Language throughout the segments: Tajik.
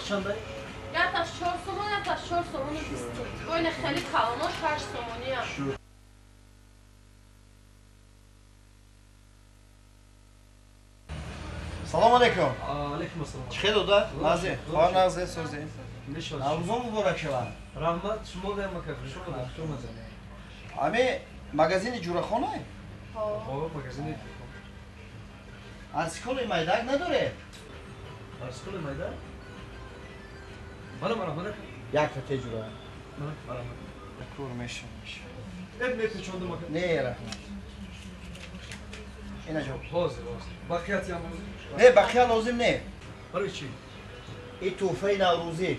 чанд ай? Яташ 4 сомон, яташ 4 сомон 20. Ойне хеле калоно 6 сомони ам. Салом алейкум. Алейкум ассалом. Чӣ хел дода? Назе, хоҳар назе сӯзе. Наврӯзон муборак шавад. Раҳмат, шумо даем ака, хуш омадед. Хуш омадед. Ами магазини Ҷурахона? Ҳо, магазини. Арсиколи майдак надоред? Арсиколи майдак? Мана, мана, мана. Як та те ҷура. Мана, мана. Кур меша, меша. Эб мепечондум ака. Не, раҳмат. Ина ҷо. Ҳозир, ҳозир. Бақият ям лозим? Не, бақия лозим не. Барои чӣ? И тӯҳфаи наврӯзӣ.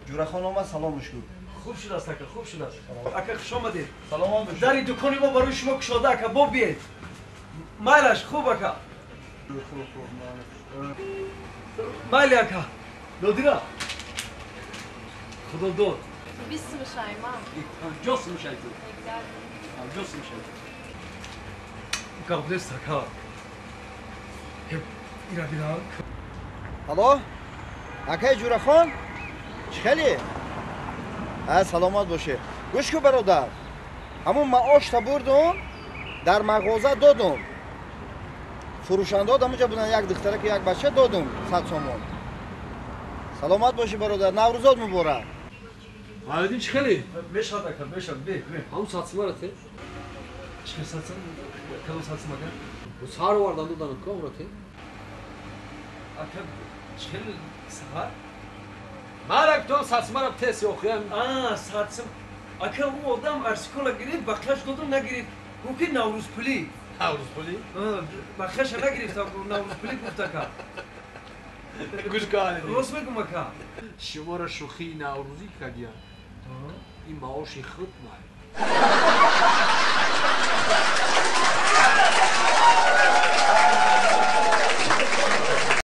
Ҷурахон омад, саломш гӯ. Хуб шудааст ака, хуб шудааст. Ака, хуш омадед. Саломат бошед. Дари дукони мо барои шумо кушода ака, бо биед. Майлаш, хуб ака. Хуб, хуб. Майли ака. Нодира. Худо дод. 20 сум шайма. 50 сум шайти. 50 сум шайти. Гап нест ака. Ира бира. Алло? Акаи Ҷурахон? Чӣ хеле? А, саломат бошед. Гӯш кун, бародар. Ҳамун маошта бурдум, дар мағоза додум. Фурӯшандаҳо ҳамунҷа буданд, як духтараку як бача додум 100 сомон. Саломат бошӣ, бародар. Наврӯзот муборак. Алидин, чӣ хеле? Мешавад ака, мешавад. Бе, бе. Ҳамун 100 сумара те. Чӣ хел 100 сум? Кадом 100 сум ака? Саҳар овардан доданам ку, амро те. Ака, чӣ хел саҳар? Марак то 100 сумара тес охиям. А, 100 сум. Ака, ӯ одам арсикола гирифт, бақияш додум, нагирифт. Гуфт ки наврӯзпулӣ. Наврӯзпулӣ? Бақияша нагирифт, наврӯзпулӣ гуфт ака. Гӯш кун, Алидин. Рост мегум ака. Шуморо шӯхии наврӯзӣ кардия. Ин маоши худ май.